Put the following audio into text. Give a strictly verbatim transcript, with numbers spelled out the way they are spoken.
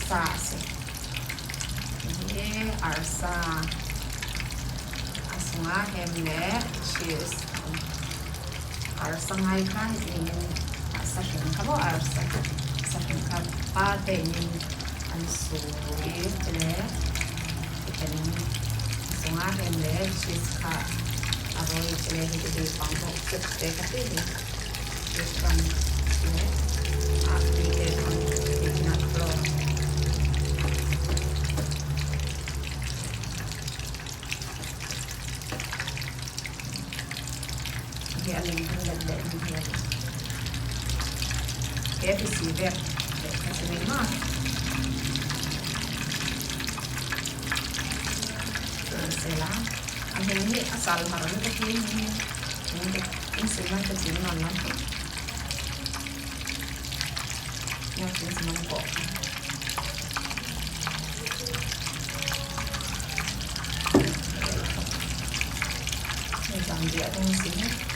Sa a si. Hi arsa a sungah hem le cheese. Arsa ngai kha hi zing in, a sa him kha bo, arsa sa him kha pa te in an su i le, i te in a sungah hem le cheese kha a roi i le hi te pang bo, te ka te hi. This one, yeah. After that one, it's not flour. Hi a ling thang let let ni hi. Ke ti si vek. Ka ti ni ma. Sela. A hing hi a sal mar ni ka ti ni. Ni ka in sin man ka ti non non. Nang tin sin man ko. Ni jang dia tong sin.